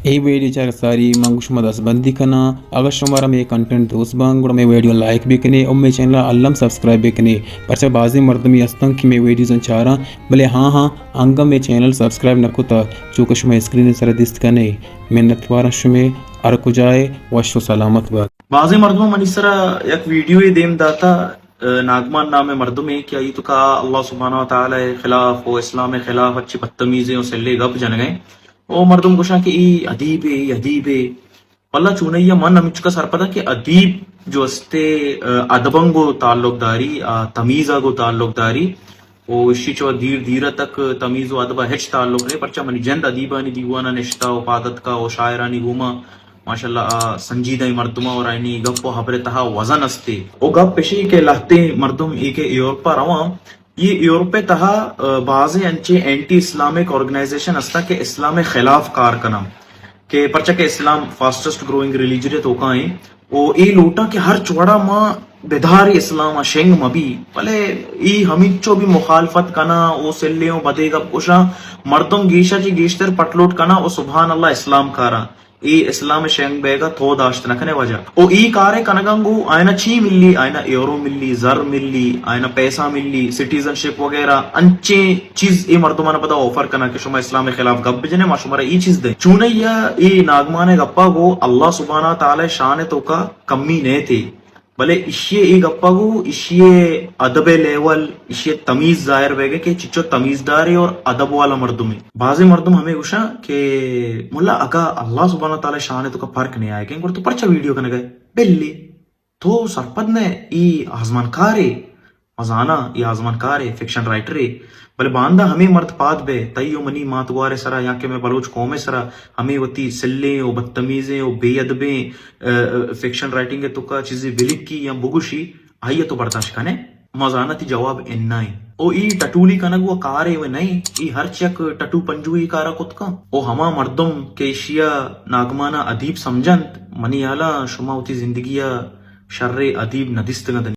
اے ویڈیو چار ساری من گو شما دست بندی کناں۔ اگر شمارا مے کنٹینٹ دوست باں، گڑا مے ویڈیو لائک بکنے اور مے چینل الم سبسکرائب بکنے۔ پرچہ بازیں مردمی ہستن کہ مے ویڈیوزاں چاراں، بلے ہاں ہاں، انگا مے چینل سبسکرائب نہ کتا، چوکہ شما اسکرین سر دیست کنے۔ منتواراں شمے، ہر کجائے وش و سلامت بات۔ بازیں مردم منی سرا یک ویڈیوے دیم داتا، ناگمان نام مردمے کہ آئی توکا اللہ سبحانہ و تعالی خلاف و اسلام خلاف اچی بدتمیزیں و سلے گپ جنگیں۔ او مردم گوشاں کہ ای ادیبے، ای ادیبے۔ واللہ چونئی من ہمچکا سرپداں کہ ادیب جو استے، ادباں گو تعلق داری، آ تمیزا گو تعلق داری۔ او اشی چو دیر دیر تک تمیز و ادبا ہچ تعلق نہیں، پرچہ منی جند ادیبانی دیوانا نشتہ و پادتکا و شاعرانی گوما ماشاءاللہ آ سنجیدہ مردماں اور آئینی گپ و حبر تہا وزن استے۔ او گپ اشی کہ لہتے مردم ای کہ یورپا رواں، یہ یورپ تہا، آ، بازیں انچے اینٹی اسلامک آرگنائزیشن استا کہ اسلام خلاف کار کناں، کہ پرچہ کہ اسلام فاسٹسٹ گروئنگ ریلیجن توکا ہیں، او ای لوٹاں کہ ہر چوڑا ما بداری اسلام شنگ مبی، بلے ای ہمینچو بھی مخالفت کنا، او سلے او بدے گپ گوشاں، مردم گیشا چی گیشتر پٹلوٹ کنا او سبحان اللہ اسلام کاراں۔ اے اسلام شنگ بیگا تو داشت نہ کنے وجہ۔ او ای کارے کنگاں گو آئینا چی ملی، آئینا یورو ملی، زر ملی، آئینا پیسہ ملی، سٹیزن شپ وغیرہ، انچیں چیز اے مردمانا پدا آفر کنا کہ شما اسلام خلاف گپ بجنے، ما شمارا ای چیز دیں۔ چونیا اے ناگمان گپا گو اللہ سبحانہ تعالی شان توکا کمی نہ تھی۔ بلے اشی اے گپا گو، اشی ادب لیول، اشی تمیز ظاہر بیگے کہ چچو تمیزدارے اور ادب والا مردمے۔ بازیں مردم ہمیں گوشاں کہ ملا اگا اللہ سبحانہ تعالی شان توکا فرق نہیں آئے کہ گڑا تو پرچا ویڈیو کنگے؟ بلی، تو سرپد نہ ای آزمان کارے، مزانا ای آزمان کارے، فکشن رائٹرے۔ بلے باندا ہمیں مرد پاد بے، تئی و منی مات گوارے سرا یا کہ میں بلوچ قومے سرا ہمیں وتی سلیں و بدتمیزیں و بے ادبیں، آ، آ، فکشن رائٹنگ توکا چیزے بلکی یا بگوشی، آئی تو برداشت کنے؟ ما زاناں تی جواب انا ایں۔ او ای ٹٹولی کنگ و کارے و نئیں، ای ہر چک ٹٹو پنجوئی کارا کت کن۔ او ہما مردم کہ ایشیا ناگمانا ادیب سمجھنت، منی حالا شما وتی زندگیا شرے ادیب ندیستگ انت۔